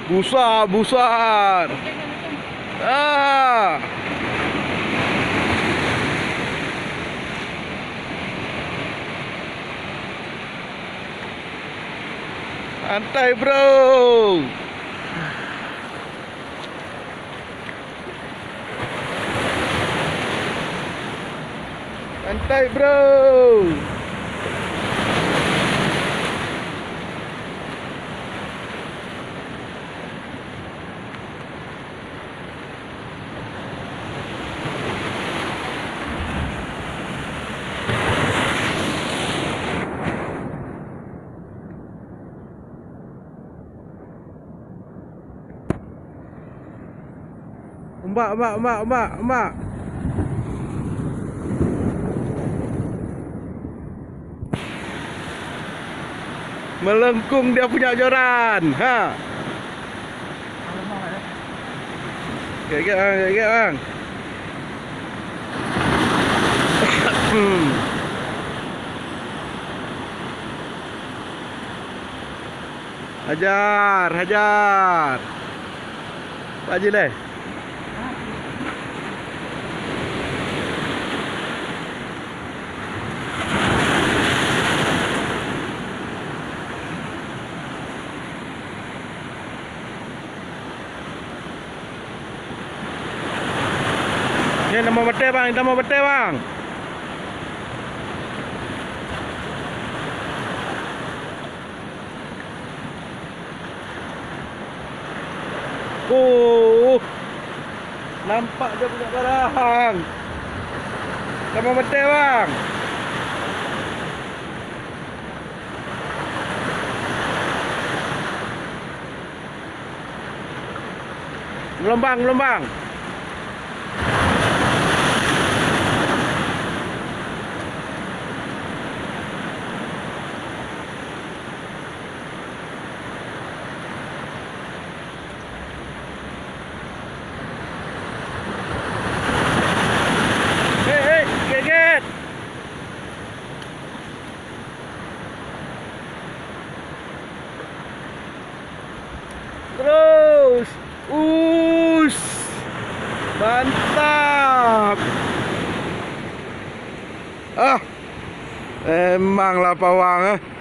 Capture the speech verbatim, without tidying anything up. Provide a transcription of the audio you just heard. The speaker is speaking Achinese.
Busar, busar. Ah. Santai, bro. Santai, bro. Umbak, umbak, umbak, umbak, umbak. Melengkung dia punya joran. Ha. Gèt-gèt, bang, gèt-gèt, bang. Hmm. Hajar, hajar. Pak Haji leh. Nyan tamong batèe, bang, nyan tamong batèe, bang. Oh, nampak dia punya barang. Tamong batèe, bang. Geulumbang, geulumbang. Hei, hei, gèt-gèt. Terus. Us. Mantap. Ah. Memanglah pawang, eh.